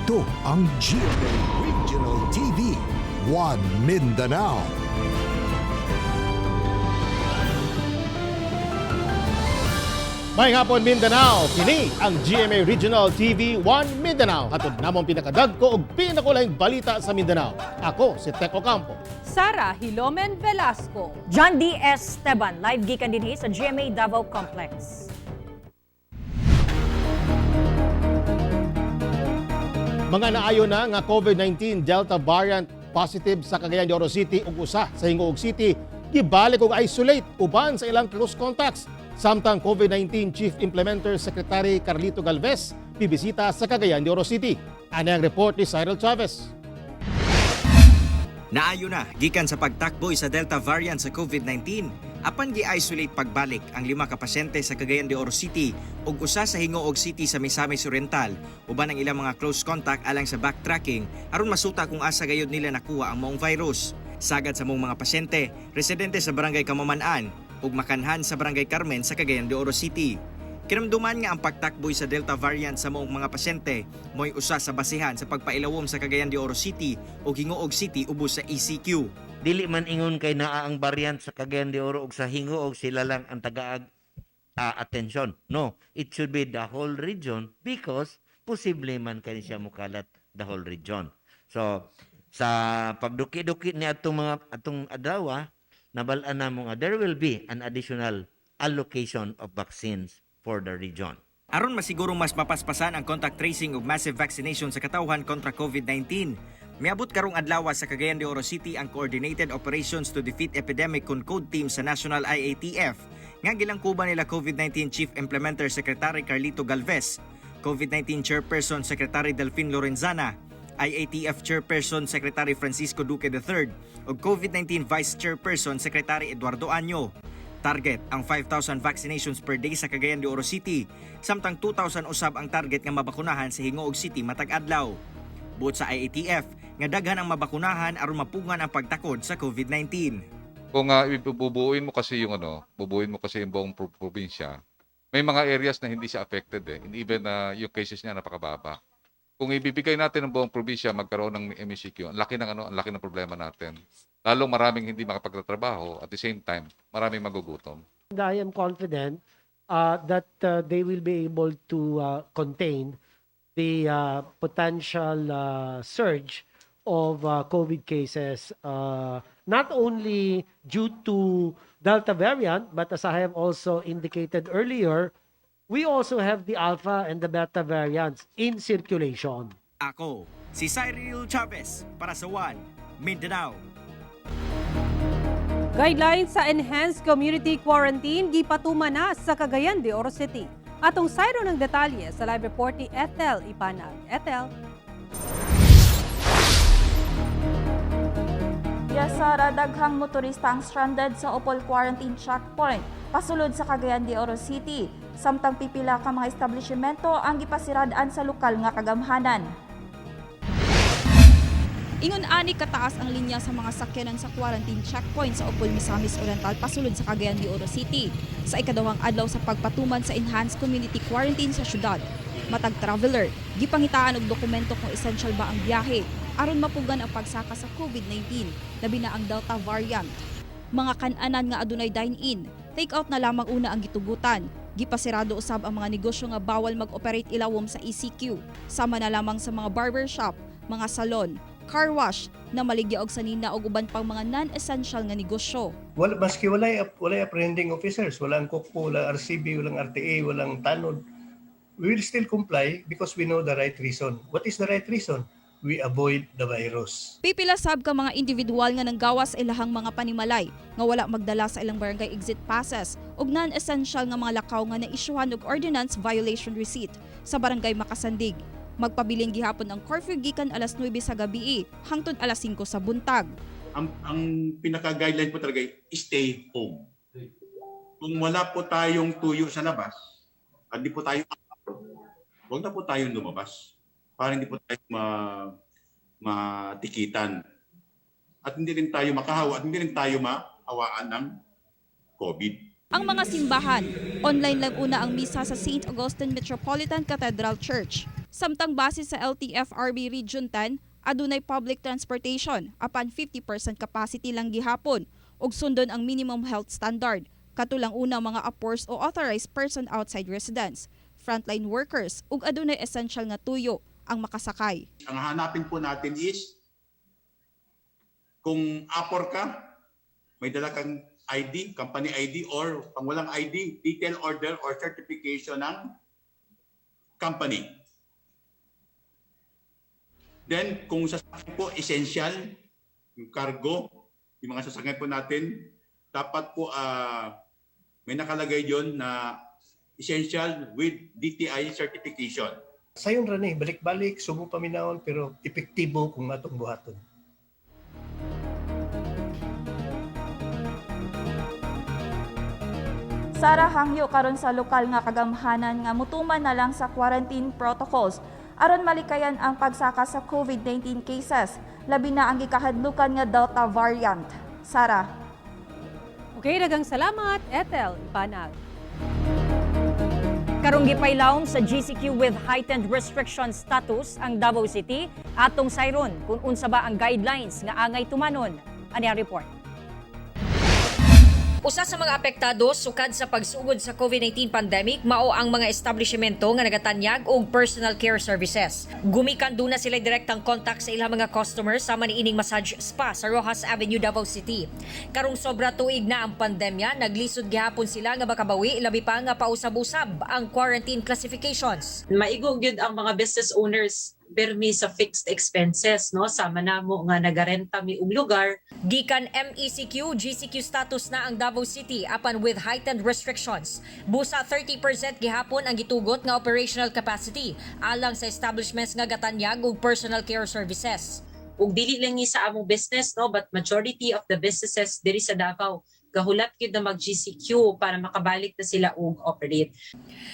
Ito ang GMA Regional TV, One Mindanao. May hapon, Mindanao, kini ang GMA Regional TV 1 Mindanao. Hatod namong pinakadagko og pinakulahing balita sa Mindanao. Ako si Tek Ocampo. Sara Hilomen Velasco. John D. Esteban, live gikan dinhi sa GMA Davao Complex. Mga naayo na nga COVID-19 Delta variant positive sa Cagayan de Oro City ug usa sa Gingoog City gibalik og isolate uban sa ilang close contacts. Samtang COVID-19 Chief Implementer Secretary Carlito Galvez bibisita sa Cagayan de Oro City. Ani ang report ni Cyril Chavez. Naayo na gikan sa pagtakboy sa Delta variant sa COVID-19, apan gi-isolate pagbalik ang lima ka pasyente sa Cagayan de Oro City ug usa sa Gingoog City sa Misamis Oriental uban ang ilang mga close contact alang sa backtracking aron masuta kung asa gayud nila nakuha ang maong virus. Sagad sa maong mga pasyente, residente sa Barangay Kamaman-an ug makanhan sa Barangay Carmen sa Cagayan de Oro City. Kinamduman nga ang pagtakboy sa Delta variant sa maong mga pasyente mo'y usa sa basihan sa pagpailawom sa Cagayan de Oro City o Gingoog City ubos sa ECQ. Dili man ingon kay naa ang variant sa Cagayan de Oro ug sa Gingoog, sila lang ang tagaag attention. No, it should be the whole region because posible man kay siya mukalat the whole region. So sa pagduki-duki ni atong mga atong adlaw, nabal-an namo nga there will be an additional allocation of vaccines for the region. Aron masigurong mas mapaspasan ang contact tracing ug massive vaccination sa katawhan kontra COVID-19, miabot karong adlaw sa Cagayan de Oro City ang Coordinated Operations to Defeat Epidemic kon Code Team sa National IATF nga gilangkuban nila COVID-19 Chief Implementer Secretary Carlito Galvez, COVID-19 Chairperson Secretary Delfin Lorenzana, IATF Chairperson Secretary Francisco Duque III ug COVID-19 Vice Chairperson Secretary Eduardo Año. Target ang 5,000 vaccinations per day sa Cagayan de Oro City, samtang 2,000 usab ang target nga mabakunahan sa Gingoog City matag adlaw. Buot sa IATF nga daghan ang mabakunahan aron mapugngan ang pagtakod sa COVID-19. Kung bubuuin mo kasi yung ano, bubuuin mo kasi yung buong probinsya, may mga areas na hindi siya affected eh. And even yung cases niya napakababa. Kung ibibigay natin ang buong probinsya magkaroon ng MECQ, ang laki ng ano, ang laki ng problema natin. Lalong maraming hindi makapagtatrabaho, at the same time, maraming magugutom. And I am confident that they will be able to contain the potential surge of COVID cases, not only due to Delta variant, but as I have also indicated earlier, we also have the Alpha and the Beta variants in circulation. Ako, si Cyril Chavez para sa One Mindanao. Guidelines sa Enhanced Community Quarantine gipatuman na sa Cagayan de Oro City. Atong sayro ng detalye sa live report ni Ethel Ipanag. Ethel. Yes, Sara, daghang motorista ang stranded sa Opol Quarantine Checkpoint pasulod sa Cagayan de Oro City. Samtang pipila ka mga establishmento ang gipasirad-an sa lokal nga kagamhanan. Ingon ani kataas ang linya sa mga sakyanan sa quarantine checkpoint sa Opol, Misamis Oriental pasulod sa Cagayan de Oro City sa ikaduhang adlaw sa pagpatuman sa enhanced community quarantine sa syudad. Matag traveler, gipangitaan og dokumento kung essential ba ang biyahe aron mapugan ang pagsaka sa COVID-19, labi na ang Delta variant. Mga kan-anan nga adunay dine-in, take out na lamang una ang gitugutan. Gipasirado usab ang mga negosyo nga bawal mag-operate ilawom sa ECQ, sama na lamang sa mga barbershop, mga salon, car wash, na maligya og sanina og uban pang mga non-essential nga negosyo. Wala, maski walay apprehending officers, walang KUKPO, walang RCB, walang RTA, walang tanod, we will still comply because we know the right reason. What is the right reason? We avoid the virus. Pipila sab ka mga individual nga nanggawas sa ilahang mga panimalay nga wala magdala sa ilang barangay exit passes ug non-essential nga mga lakaw nga naisyuhan og ordinance violation receipt sa Barangay Makasandig. Magpabilin gihapon ang curfew gikan alas 9 sa gabi hangtod alas 5 sa buntag. Ang pinaka-guideline po talaga ay stay home. Kung wala po tayong tuyo sa labas, at di po tayo, huwag na po tayong lumabas para hindi po tayo matikitan. At hindi rin tayo makahawa at hindi rin tayo mahawaan ng COVID. Ang mga simbahan, online lang una ang misa sa St. Augustine Metropolitan Cathedral Church. Samtang base sa LTFRB Region 10, adunay public transportation apan 50% capacity lang gihapon ug sundon ang minimum health standard. Katulang una mga APORs o authorized person outside residence, frontline workers ug adunay essential nga tuyo ang makasakay. Ang hanapin po natin is kung APOR ka, may dala kang ID, company ID or pang walang ID, detail order or certification ng company. Then, kung sasakyan po, essential, yung cargo, yung mga sasakyan po natin, dapat po may nakalagay doon na essential with DTI certification. Sayon ra ni, balik-balik, subo paminawon, pero epektibo kung atong buhaton. Sara, hangyo karon sa lokal nga kagamhanan nga mutuman na lang sa quarantine protocols aron malikayan ang pagsaka sa COVID-19 cases, labi na ang gikahadlukan nga Delta variant. Sara. Okay, daghang salamat, Ethel Ipanag. Karong gipailawom sa GCQ with heightened restriction status ang Davao City, atong sayron kung unsa ba ang guidelines nga angay tumanon. Ani ang report. Usa sa mga apektado sukad sa pagsugod sa COVID-19 pandemic mao ang mga establishmento nga nagatanyag og personal care services. Gumikan duna sila direktang contact sa ilang mga customers sama niining massage spa sa Rojas Avenue, Davao City. Karong sobra tuig na ang pandemya, naglisod gihapon sila nga makabawi, labi pa nga pausab-usab ang quarantine classifications. Maigo gyud ang mga business owners permi sa fixed expenses, no, sama namo nga nagarenta mi og lugar. Gikan MECQ, GCQ status na ang Davao City apan with heightened restrictions. Busa 30% gihapon ang gitugot nga operational capacity alang sa establishments nga gatanyag og personal care services. Ug dili lang ni sa among business, no, but majority of the businesses diri sa Davao gahulat gyud na mag GCQ para makabalik na sila og operate.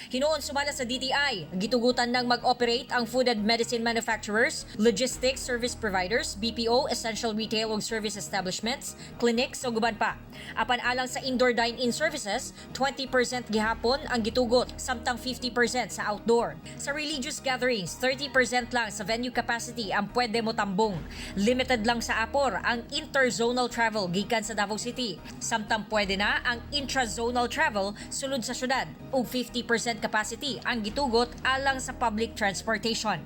Hinuon sumala sa DTI, gitugutan ng mag-operate ang food and medicine manufacturers, logistics service providers, BPO, essential retail ug service establishments, clinics ug uban pa. Apan alang sa indoor dine-in services, 20% gihapon ang gitugot samtang 50% sa outdoor. Sa religious gatherings, 30% lang sa venue capacity ang pwede mo tambong. Limited lang sa APOR ang interzonal travel gikan sa Davao City. Samtang pwede na ang intrazonal travel sulod sa syudad ug 50% capacity ang gitugot alang sa public transportation.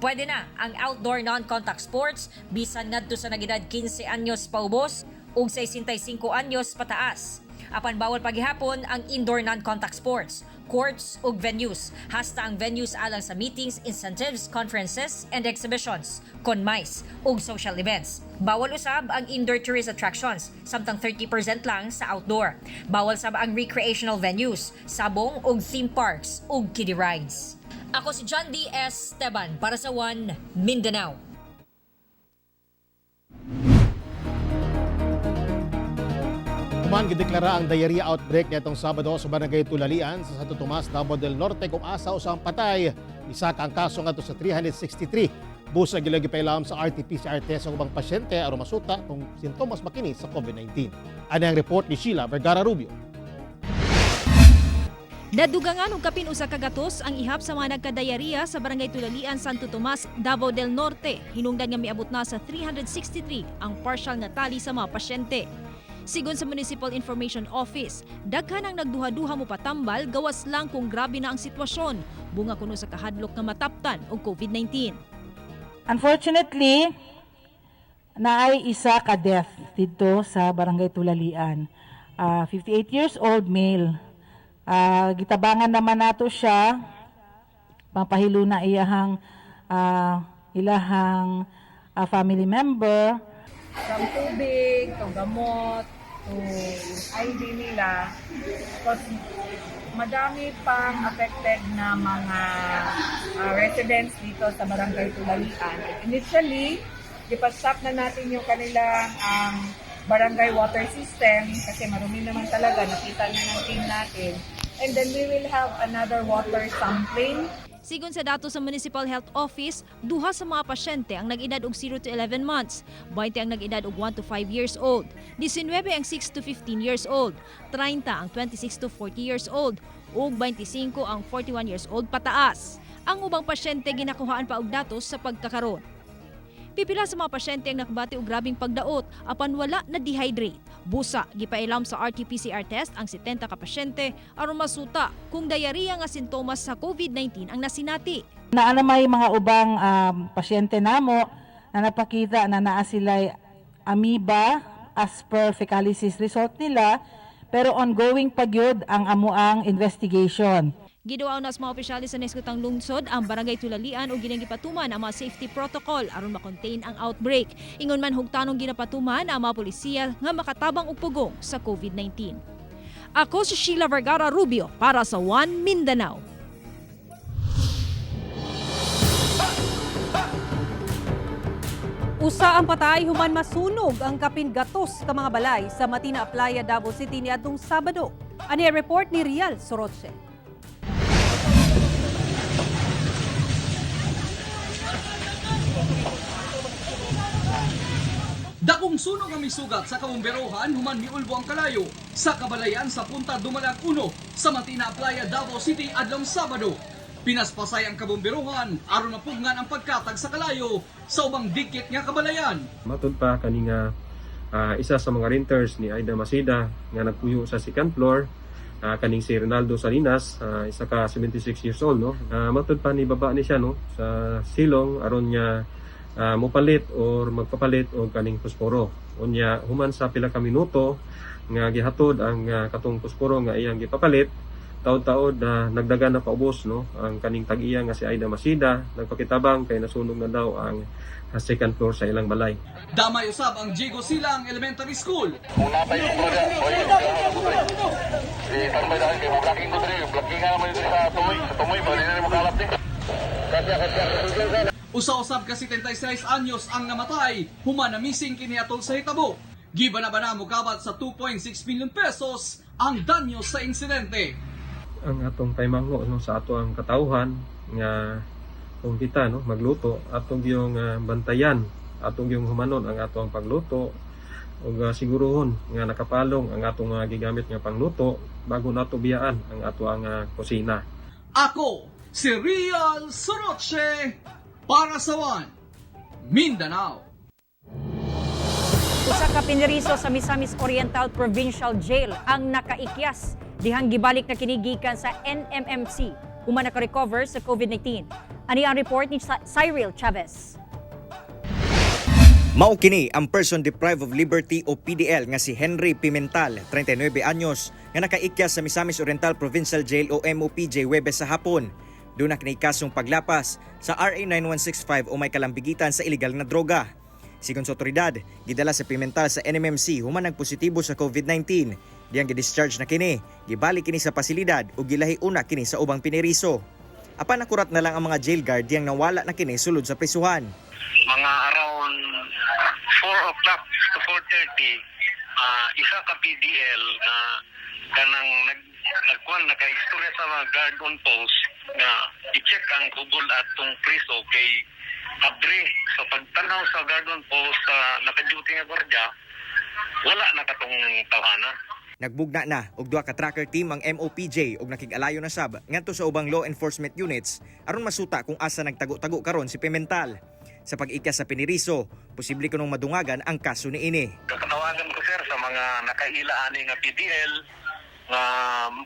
Pwede na ang outdoor non-contact sports bisan ngadto sa nagedad 15 anyos paubos ug 65 anyos pataas. Apan bawal paghihapon ang indoor non-contact sports, courts ug venues. Hasta ang venues alang sa meetings, incentives, conferences and exhibitions, kon MICE ug social events. Bawal usab ang indoor tourist attractions, samtang 30% lang sa outdoor. Bawal sab ang recreational venues, sabong ug theme parks ug kiddie rides. Ako si John D. S. Esteban para sa One Mindanao. Human gideklara ang diarrhea outbreak nitong Sabado sa Barangay Tulalian sa Santo Tomas, Davao del Norte, kung asa usang patay. Misaka ang kaso ngadto sa 363. Busa gila gipailam sa RT-PCR test ang ubang pasyente aron masuta kung sintomas ba kini sa COVID-19. Ani ang report ni Sheila Vergara Rubio. Nadugangan og kapin 100 ang ihap sa mga nagkadayariya sa Barangay Tulalian, Santo Tomas, Davao del Norte. Hinungdan nga miabot na sa 363 ang partial nga tali sa mga pasyente. Sigon sa Municipal Information Office, daghan ang nagduha-duha mo patambal gawas lang kung grabe na ang sitwasyon, bunga kuno sa kahadlok nga mataptan og COVID-19. Unfortunately, naay isa ka death dito sa Barangay Tulalian. 58 years old male. Gitabangan naman nato siya, papahilo na ilahang family member. From tubig, to gamot, to ID nila. Because madami pang affected na mga residents dito sa Barangay Tulalian. Initially, ipastop na natin yung kanilang barangay water system kasi marumi naman talaga, nakita na ng team natin. And then we will have another water sampling. Sigon sa datos sa Municipal Health Office, duha sa mga pasyente ang nag-edad og 0 to 11 months, 20 ang nag-edad og 1 to 5 years old, 19 ang 6 to 15 years old, 30 ang 26 to 40 years old, ug 25 ang 41 years old pataas. Ang ubang pasyente ginakuhaan pa og datos sa pagkakaron. Pipila sa mga pasyente ang nakabati og grabing pagdaot apan wala na dehydrate. Busa gipailam sa RT-PCR test ang 70 ka pasyente aron masuta kung diarrhea nga sintomas sa COVID-19 ang nasinati. Naa na may mga ubang pasyente namo na napakita na naa sila amoeba as per fecalysis result nila, pero ongoing pa gyud ang amuang investigation. Giduaw na sa mga opisyalis sa nahisgutang lungsod ang barangay Tulalian ug ginagipatuman ang mga safety protocol aron makontain ang outbreak. Ingon man hugtanong ginapatuman ang mga polisiya nga makatabang og pugong sa COVID-19. Ako si Sheila Vergara Rubio para sa One Mindanao. Usa ang patay human masunog ang kapin gatos ka mga balay sa Matina Playa, Davao City niadtong Sabado. Ani ang report ni Rial Soroche. Dakong sunog ang misugat sa kabomberohan human miulbo ang kalayo sa kabalayan sa Punta Dumalag 1 sa Matina Playa, Davao City adlong Sabado. Pinaspasay ang kabomberohan aron mapugnan ang pagkatag sa kalayo sa ubang dikit nga kabalayan. Matud pa kani nga isa sa mga renters ni Aida Masida nga nagpuyo sa second floor, kaning si Ronaldo Salinas, isa ka 76 years old, no. Matud pa ni baba ni siya, no, sa silong aron niya mopalit or magpapalit og kaning posporo. Unya human sa pila ka minuto nga gihatod ang katong posporo nga iyang gipapalit, taod-taod na nagdagan na paubos, no, ang kaning tag-iya nga si Aida Masida nagpakitabang kay nasunog na daw ang second floor sa ilang balay. Damay usab ang Diego Silang Elementary School. Usa-usab ka 76 anyos ang namatay, human na missing kini atol sa hitabo. Giba na ba na mokabat sa 2.6 million pesos ang danyo sa insidente. Ang atong paymango, no, sa ato ang katawhan nga kung kita, no, magluto, atong yung bantayan, atong yung humanon ang ato ang pagluto ug siguruhon nga nakapalong ang atong gigamit nga pangluto bago nato biyaan ang ato ang kusina. Ako si Rial Soroche para sa One Mindanao. Usa ka piniriso sa Misamis Oriental Provincial Jail ang nakaikyas dihang gibalik na kini gikan sa NMMC human naka-recover sa COVID-19. Ani ang report ni Cyril Chavez. Mao kini ang person deprived of liberty o PDL nga si Henry Pimental, 39 anyos, nga nakaikyas sa Misamis Oriental Provincial Jail o MOPJ Webes sa hapon. Doon na kini kasong paglapas sa RA 9165 o may kalambigitan sa illegal na droga. Sigon sa otoridad, gidala sa Pimental sa NMMC human nagpositibo sa COVID-19. Diyang gidischarge na kini, gibalik kini sa pasilidad ug gilahi una kini sa ubang piniriso. Apan nakurat na lang ang mga jail guard diyang nawala na kini sulod sa prisuhan. Mga around 4 o'clock to 4:30, isa ka PDL na kanang nagkuan nakaistorya sa mga guard on post nga i-check ang Google at tong priso kay abri. So pagtanaw sa guard on post sa naka-duty nga gwardiya, wala na katong tawhana. Nagbugna na og duha ka tracker team ang MOPJ og nakig-alayo na sab ngadto sa ubang law enforcement units aron masuta kung asa nagtago-tago karon si Pimental. Sa pag-ikyas sa piniriso, posible kunong madungagan ang kaso niini. Kakatawagan ko, sir, sa mga nakaila ani nga PDL nga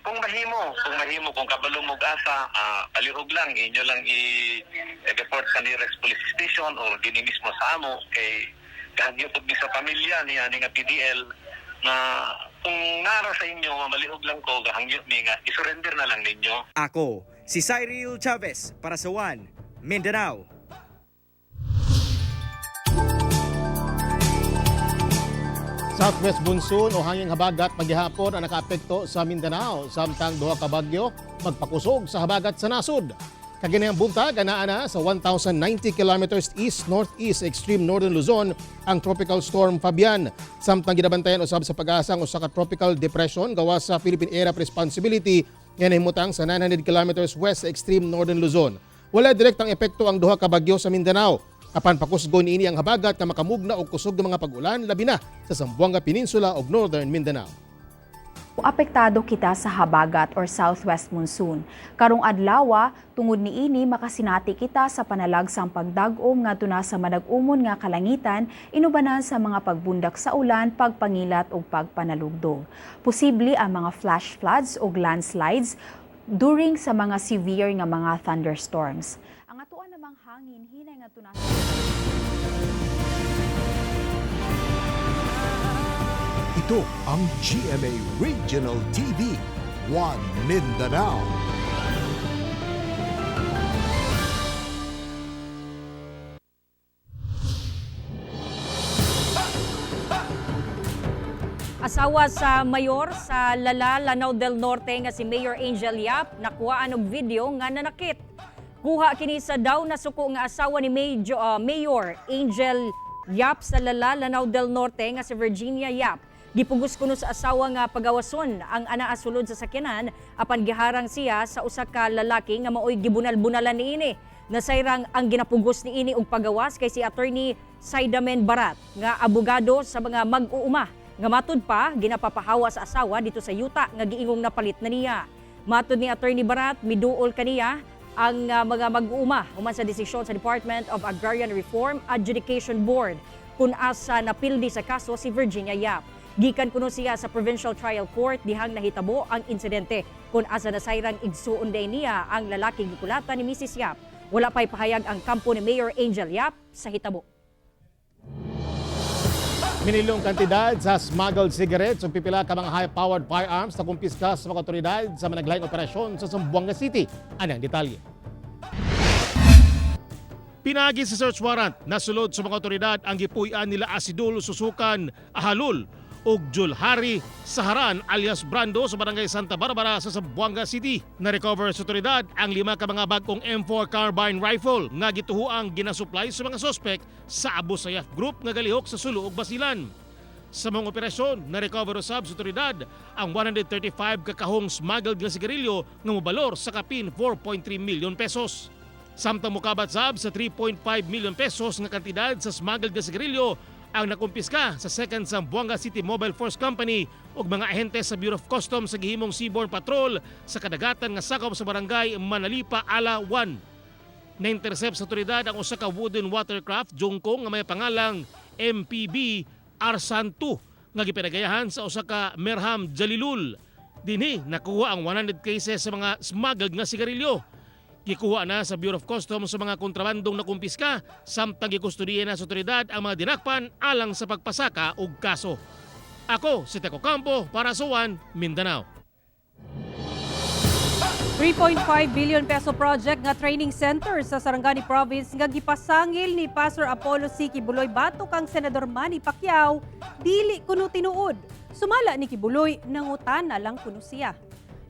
kung mahimo kung kabalo mo asa, palihog lang inyo lang i-report sa nearest police station or dini mismo sa amo kay gahagyo pud mi sa pamilya ni ani nga PDL na kung nara sa inyo malihog lang ko, gahangyo mi nga i-surrender na lang ninyo. Ako, si Cyril Chavez para sa One Mindanao. Southwest monsoon o hanging habagat paghihapon ang nakaapekto sa Mindanao samtang duha ka bagyo magpakusog sa habagat sa nasod. Kaginayang buntag, anaa na sa 1,090 kilometers east-northeast extreme northern Luzon ang tropical storm Fabian. Samtang ginabantayan usab sa PAGASA ang usa ka tropical depression gawas sa Philippine Area of Responsibility Nga nahimutang sa 900 kilometers west sa extreme northern Luzon. Wala direktang epekto ang duha ka bagyo sa Mindanao. Apan pakusgon niini ang habagat nga makamugna og kusog nga mga pag-ulan labi na sa Zamboanga Peninsula ug Northern Mindanao. Apektado kita sa habagat or southwest monsoon. Karong adlawa, tungod niini makasinati kita sa panalagsang pagdag-om ngadto na sa madag-umon nga kalangitan inubanan sa mga pagbundak sa ulan, pagpangilat ug pagpanalugdog. Posible ang mga flash floods ug landslides during sa mga severe nga mga thunderstorms. Ang atuan namang hangin hinay ngadto na Ito ang GMA Regional TV, One Mindanao. Asawa sa mayor sa Lala, Lanao del Norte nga si Mayor Angel Yap nakuhaan og video nga nanakit. Kuha kini sa daw nasuko nga asawa ni Mayor Angel Yap sa Lala, Lanao del Norte nga si Virginia Yap. Gipugos kuno sa asawa nga pagawason ang anaa sulod sa sakyanan apan giharang siya sa usa ka lalaki nga maoy gibunal-bunalan niini. Nasayrang ang ginapugos niini og pagawas kay si Attorney Saidamen Barat nga abogado sa mga mag-uuma nga matud pa ginapapahawa sa asawa dito sa yuta nga giingong napalit na niya. Matud ni Attorney Barat, miduol kaniya ang mga mag-uuma human sa desisyon sa Department of Agrarian Reform Adjudication Board kung asa napildi sa kaso si Virginia Yap. Gikan kuno siya sa Provincial Trial Court dihang nahitabo ang insidente kung asa nasayrang igsuon day niya ang lalaking gikulata ni Mrs. Yap. Wala pa'y pahayag ang kampo ni Mayor Angel Yap sa hitabo. Minilong kantidad sa smuggled cigarettes ug pipila ka mga high-powered firearms na kumpiska sa mga otoridad sa managlaing operasyon sa Zamboanga City. Anang detalye. Pinagi sa search warrant, nasulod sa mga otoridad ang gipuy-an nila Asidul Susukan Ahalul ug Julhari Saharan alias Brando sa barangay Santa Barbara sa Zamboanga City. Na-recover sa otoridad ang 5 ka mga bag-ong M4 carbine rifle nga gituhuang ginasupply sa mga sospek sa Abu Sayyaf Group nga galihok sa Sulu ug Basilan. Sa mga operasyon, na-recover usab sa otoridad ang 135 ka kahong smuggled nga sigarilyo nga mobalor sa kapin 4.3 million pesos. Samtang mokabat sab sa 3.5 million pesos nga kantidad sa smuggled nga sigarilyo ang nakumpiska sa 2nd Zamboanga City Mobile Force Company ug mga ahente sa Bureau of Customs sa gihimong Seaborne Patrol sa kadagatan nga sakop sa barangay Manalipa Ala 1. Na-intercept sa otoridad ang usa ka wooden watercraft jungko nga may pangalang MPB Arsan 2 nga gipinagayahan sa usa ka Merham Jalilul. Dinhi nakuha ang 100 cases sa mga smuggled nga sigarilyo. Gikuha na sa Bureau of Customs sa mga kontrabandong nakumpiska samtang gikustudiya na sa otoridad ang mga dinakpan alang sa pagpasaka og kaso. Ako si Teco Campo para sa One Mindanao. 3.5 billion peso project nga training center sa Sarangani Province nga gipasangil ni Pastor Apollo C. Quiboloy batok ang Senador Manny Pacquiao dili kuno tinuod. Sumala ni Quiboloy, nangutana lang kuno siya.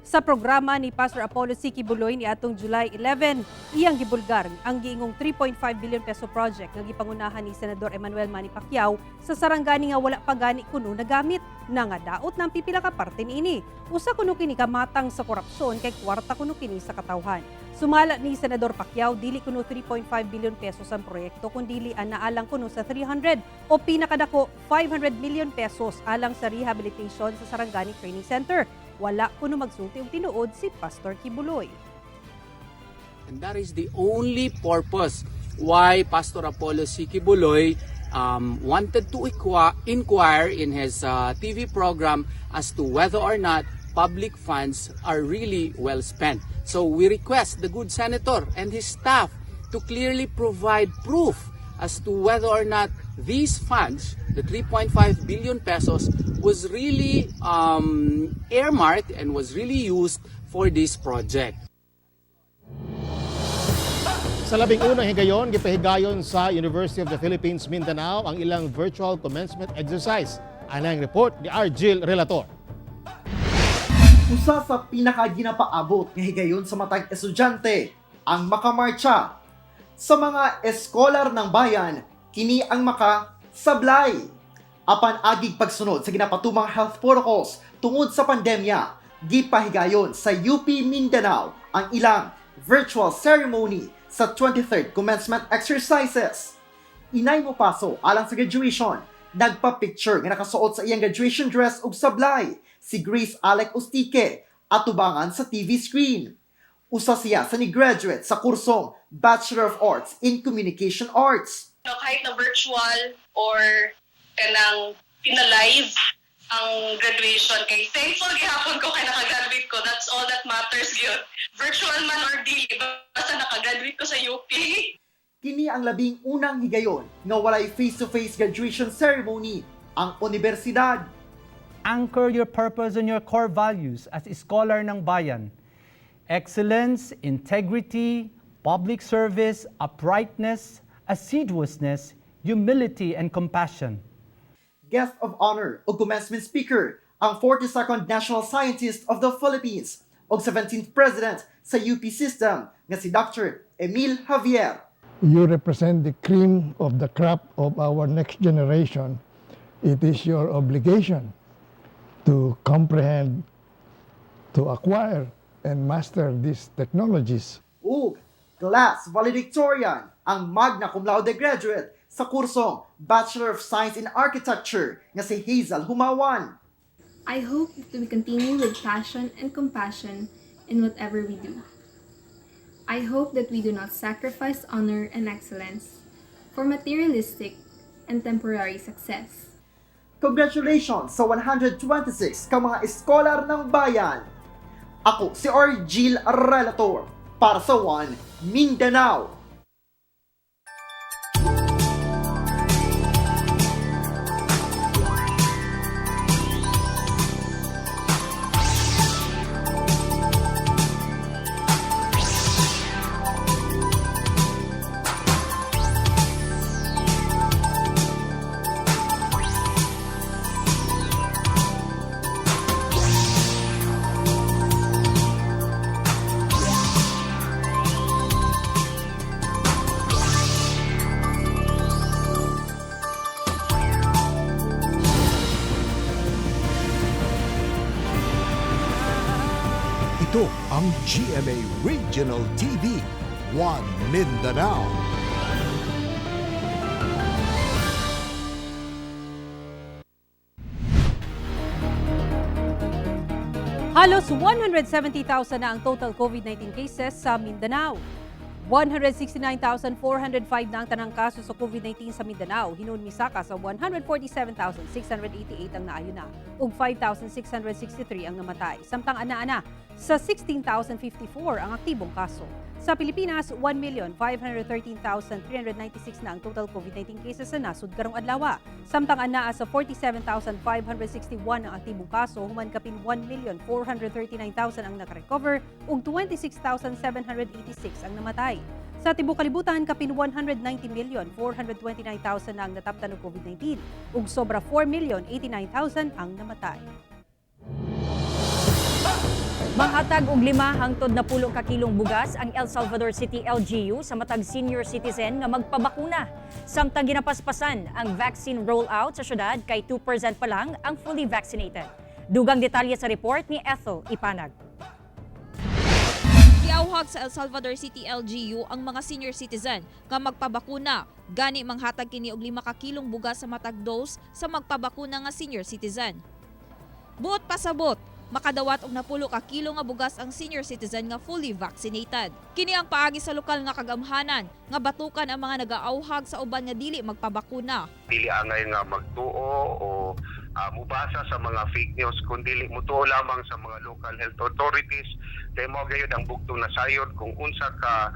Sa programa ni Pastor Apollo C. Quiboloy ni atong July 11, iyang gibulgar ang giingong 3.5 billion peso project nga gipangunahan ni Senador Emmanuel Manny Pacquiao sa Sarangani nga wala pa gani kuno nagamit na nga daot ng pipila ka parte niini. Usa kuno kini kamatang sa korupsyon kay kwarta kuno kini sa katawhan. Sumala ni Senador Pacquiao, dili kuno 3.5 billion pesos ang proyekto kundi anaalang kuno sa 300 o pinakadako 500 million pesos alang sa rehabilitation sa Sarangani Training Center. Wala kuno magsulti og tinuod si Pastor Quiboloy. And that is the only purpose why Pastor Apollo C. Quiboloy wanted to inquire in his TV program as to whether or not public funds are really well spent. So we request the good senator and his staff to clearly provide proof as to whether or not these funds, the 3.5 billion pesos, was really earmarked and was really used for this project. Sa 11 higayon, gipahigayon sa University of the Philippines Mindanao ang ilang virtual commencement exercise. Anang report ni Argil Relator. Usa sa pinakaginapaabot nga higayon sa matag estudyante ang makamartsa. Sa mga eskolar ng bayan, kini ang makasablay. Apan agig pagsunod sa ginapatumang health protocols tungod sa pandemya, Gipahigayon sa UP Mindanao ang ilang virtual ceremony sa 23rd commencement exercises. Inay mo paso alang sa graduation, nagpa-picture nga nakasuot sa iyang graduation dress ug sablay si Grace Alec Ustique atubangan sa TV screen. Usa siya sa ni-graduate sa kursong Bachelor of Arts in Communication Arts. No, kahit na virtual or kanang pina-live ang graduation, kay thankful gihapon ko kay nakagraduate ko. That's all that matters gyud, virtual man or dili, basta nakagraduate ko sa UP. Kini ang labing unang higayon nga walay face-to-face graduation ceremony ang universidad. Anchor your purpose and your core values as scholar ng bayan. Excellence, integrity, public service, uprightness, assiduousness, humility, and compassion. Guest of honor o commencement speaker ang 42nd National Scientist of the Philippines o 17th President sa UP System nga si Dr. Emil Javier. You represent the cream of the crop of our next generation. It is your obligation to comprehend, to acquire, and master these technologies. Ug class valedictorian ang magna cum laude graduate sa kursong Bachelor of Science in Architecture nga si Hazel Humawan. I hope that we continue with passion and compassion in whatever we do. I hope that we do not sacrifice honor and excellence for materialistic and temporary success. Congratulations sa 126 ka mga eskolar ng bayan. Ako si Argil Relator para sa One Mindanao. Ito ang GMA Regional TV, One Mindanao. Halos 170,000 na ang total COVID-19 cases sa Mindanao. 169,405 na ang tanang kaso sa COVID-19 sa Mindanao. Hinuon misaka sa 147,688 ang naayo na ug 5,663 ang namatay. Samtang ana-ana sa 16,054 ang aktibong kaso. Sa Pilipinas, 1,513,396 na ang total COVID-19 cases sa nasod karong adlaw. Samtang anaa sa 47,561 ang aktibong kaso, human kapin 1,439,000 ang nakarecover ug 26,786 ang namatay. Sa tibuok kalibutan, kapin 190,429,000 na ang nataptan og COVID-19 ug sobra 4,089,000 ang namatay. Manghatag og 5 hangtod 10 ka kilong bugas ang El Salvador City LGU sa matag senior citizen nga magpabakuna. Samtang ginapaspasan ang vaccine rollout sa syudad kay 2% pa lang ang fully vaccinated. Dugang detalye sa report ni Ethel Ipanag. Giawhag sa El Salvador City LGU ang mga senior citizen nga magpabakuna. Gani manghatag kini og 5 ka kilong bugas sa matag dose sa magpabakuna nga senior citizen. Buot pasabot, makadawat og 10 ka kilo nga bugas ang senior citizen nga fully vaccinated. Kini ang paagi sa lokal nga kagamhanan nga batukan ang mga nagaauhag sa uban nga dili magpabakuna. Dili angay nga magtuo o mubasa sa mga fake news, kundi mutuo lamang sa mga local health authorities kay mao gayud ang bugtong nasayod kung unsa ka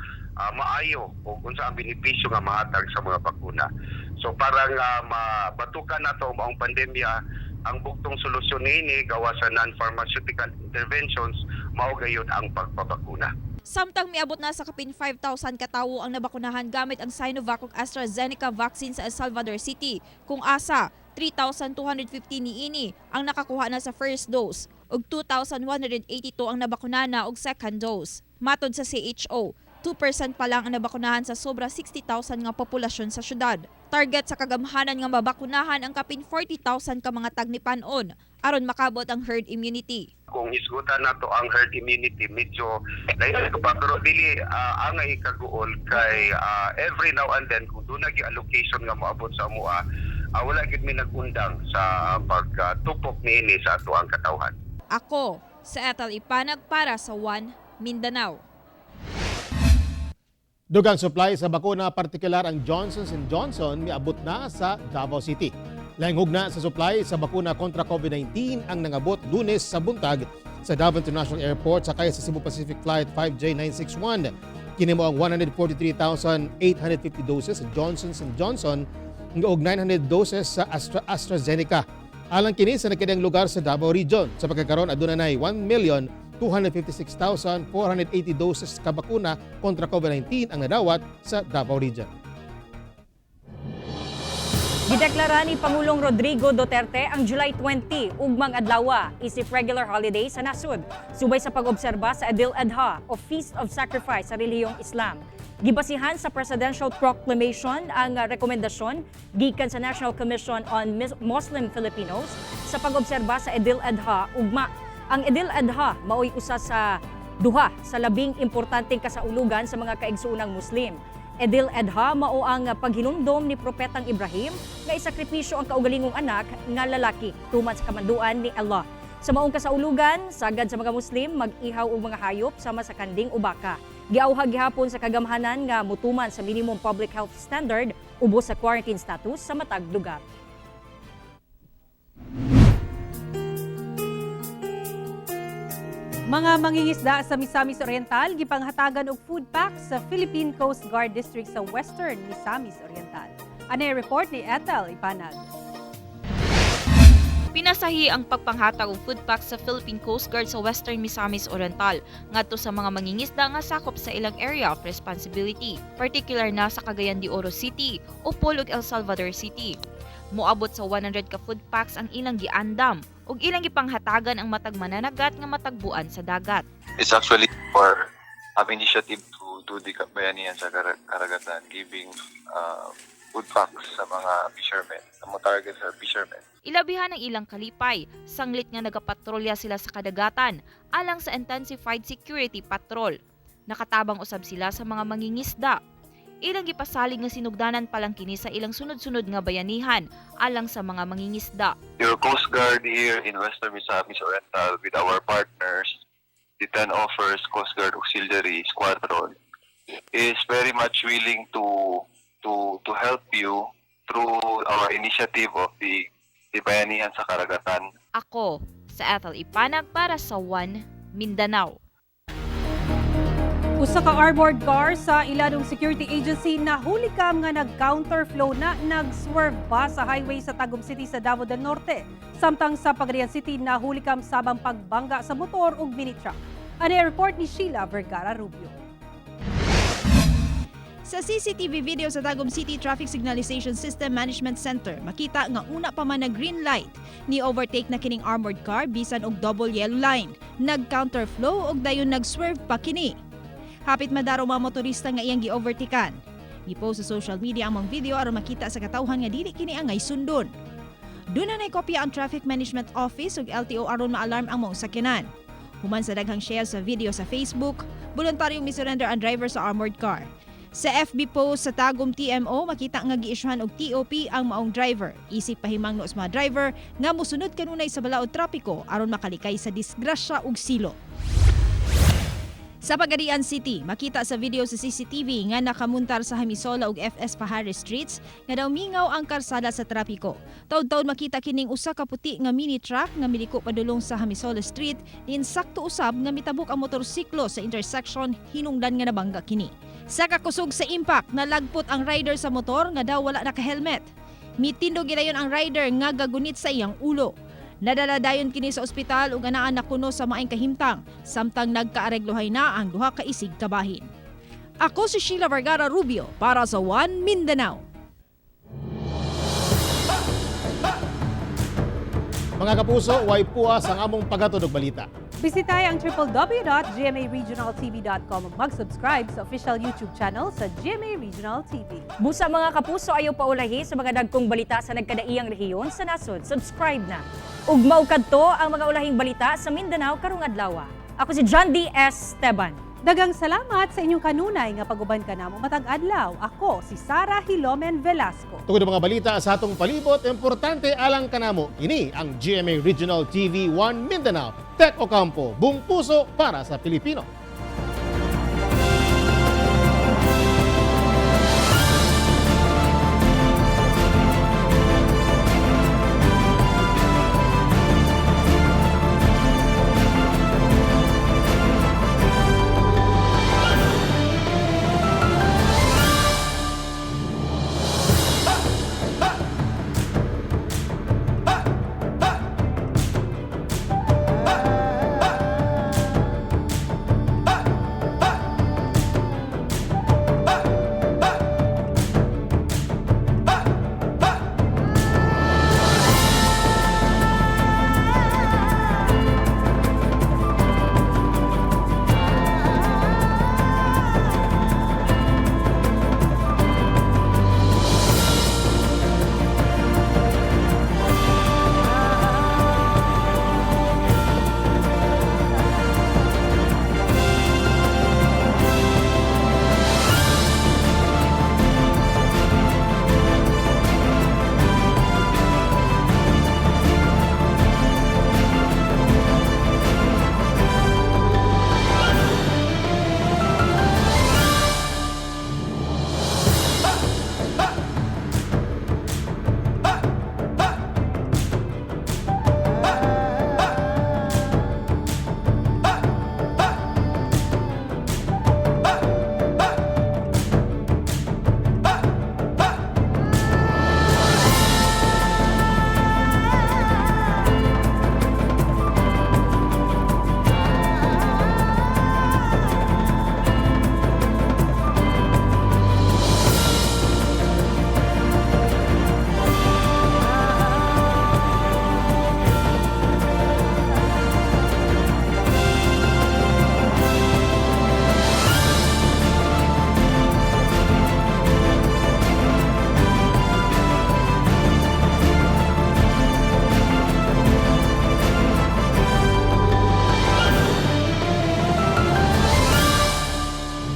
maayo o unsa ang benepisyo nga mahatag sa mga bakuna. So para nga mabatukan nato ang maong pandemya, ang bugtong solusyon niini gawa sa non-pharmaceutical interventions mao gayud ang pagpabakuna. Samtang miabot na sa kapin 5,000 katawo ang nabakunahan gamit ang Sinovac ug AstraZeneca vaccine sa El Salvador City. Kung asa, 3,250 niini ang nakakuha na sa first dose ug 2,182 ang nabakuna na og second dose. Matod sa CHO, 2% pa lang ang nabakunahan sa sobra 60,000 nga populasyon sa syudad. Target sa kagamhanan nga mabakunahan ang kapin 40,000 ka mga tagnipanon. aron makabot ang herd immunity. Kung hisgutan nato ang herd immunity, medyo layo pa, pero dili angay kaguol kay every now and then kung duna gyud allocation nga moabot sa amoa, wala gyud mi nagundang sa pagtupok niini sa atoang katawhan. Ako, sa Ethel Ipanag para sa One Mindanao. Dugang supply sa bakuna, partikular ang Johnson Johnson, miabot na sa Davao City. Laing hugna sa supply sa bakuna kontra COVID-19 ang nangabot Lunes sa buntag sa Davao International Airport sakay sa Cebu Pacific Flight 5J961. Kini mao ang 143,850 doses sa Johnson Johnson ug 900 doses sa AstraZeneca. Alang kini sa nagkadaiyang lugar sa Davao Region. Sa pagkakaron, aduna nay 1,256,480 doses ka bakuna kontra COVID-19 ang nadawat sa Davao Region. Gideklara ni Pangulong Rodrigo Duterte ang July 20 ugmang adlaw isip regular holiday sa nasod subay sa pag-obserba sa Eid al-Adha o Feast of Sacrifice sa relihiyong Islam. Gibasihan sa Presidential Proclamation ang rekomendasyon gikan sa National Commission on Muslim Filipinos sa pag-obserba sa Eid al-Adha ugma. Ang Eid al-Adha maoy usa sa duha sa labing importanteng kasaulugan sa mga kaigsuonang Muslim. Eid al-Adha mao ang paghinumdom ni Propetang Ibrahim nga isakripisyo ang kaugalingong anak nga lalaki tuman sa kamanduan ni Allah. Sa maong kasaulugan, sagad sa mga Muslim mag-ihaw og mga hayop sama sa kanding o baka. Giawhag gihapon sa kagamhanan nga mutuman sa minimum public health standard ubos sa quarantine status sa matag lugar. Mga mangingisda sa Misamis Oriental gipanghatagan og food packs sa Philippine Coast Guard District sa Western Misamis Oriental. Ano report ni Ethel Ipanag? Pinasahi ang pagpanghatag og food packs sa Philippine Coast Guard sa Western Misamis Oriental ngadto sa mga mangingisda nga sakop sa ilang area of responsibility, particular na sa Cagayan de Oro City, Opol ug El Salvador City. Moabot sa 100 ka food packs ang ilang giandam ug ilang gipanghatagan ang matag mananagat nga matagbuan sa dagat. It's actually for initiative to do the Bayanihan sa Karagatan, giving food packs sa mga fishermen, sa mga target sa fishermen. Ilabihan ang ilang kalipay, sanglit nga nagapatrolya sila sa kadagatan alang sa intensified security patrol. Nakatabang usab sila sa mga mangingisda. Ilang gipasalig nga sinugdanan pa lang kini sa ilang sunod-sunod nga bayanihan alang sa mga mangingisda. Your Coast Guard here in Western Misamis Oriental with our partners, the 10 Offers Coast Guard Auxiliary Squadron, is very much willing to help you through our initiative of the Bayanihan sa Karagatan. Ako, sa Ethel Ipanag para sa One Mindanao. Usa ka armored car sa Iladong Security Agency nahulikam nga nag-counterflow na nag-swerve pa sa highway sa Tagum City sa Davao del Norte. Samtang sa Pagadian City, nahulikam sabang pagbangga sa motor ug mini truck. Ano ang report ni Sheila Vergara Rubio? Sa CCTV video sa Tagum City Traffic Signalization System Management Center, makita nga una pa man na green light. Ni overtake na kining armored car bisan og double yellow line. Nag-counterflow og dayon nag-swerve pa kini. Hapit madaro mga motorista nga iyang gi-overtakean. Gipost sa social media ang mga video aron makita sa katawhan nga dili kini angay sundon. Duna nay kopya ang Traffic Management Office ug LTO aron ma-alarm ang mga sakyanan. Human sa daghang share sa video sa Facebook, voluntaryong misurrender ang driver sa armored car. Sa FB post sa Tagum TMO, makita nga giisyuhan og TOP ang maong driver. Isip pahimangno sa mga driver nga mosunod kanunay sa balaod trapiko aron makalikay sa disgrasya ug silot. Sa Pagadian City, makita sa video sa CCTV nga nakamuntar sa Hamisola ug FS Pajares Streets nga daw mingaw ang karsada sa trapiko. Taud-taud makita kining usa ka puti nga mini truck nga miliko padulong sa Hamisola Street, din sakto usab nga mitabok ang motorsiklo sa intersection, hinungdan nga nabangga kini. Sa kakusog sa impact, nalagpot ang rider sa motor nga daw wala naka-helmet. Mitindog gidayon ang rider nga gagunit sa iyang ulo. Nadala dayon kini sa ospital ug anaa na kuno sa maayong kahimtang, samtang nagkaareglohay na ang duha ka isig kabahin. Ako si Sheila Vergara Rubio para sa One Mindanao. Mga kapuso, way puwas ang among paghatod og balita. Bisitahe ang www.gmaregionaltv.com ug mag-subscribe sa official YouTube channel sa GMA Regional TV. Busa mga kapuso, ayaw paulahi sa mga dagkong balita sa nagkadaiyang rehiyon sa nasod. Subscribe na. Ug mao kadto ang mga ulahing balita sa Mindanao karong adlaw. Ako si John D. S. Esteban. Daghang salamat sa inyong kanunay nga pag-uban kanamo matag adlaw. Ako si Sara Hilomen Velasco. Tungod ang mga balita sa atong palibot, importante alang kanamo. Kini ang GMA Regional TV 1 Mindanao. Tek Ocampo, buong puso para sa Pilipino.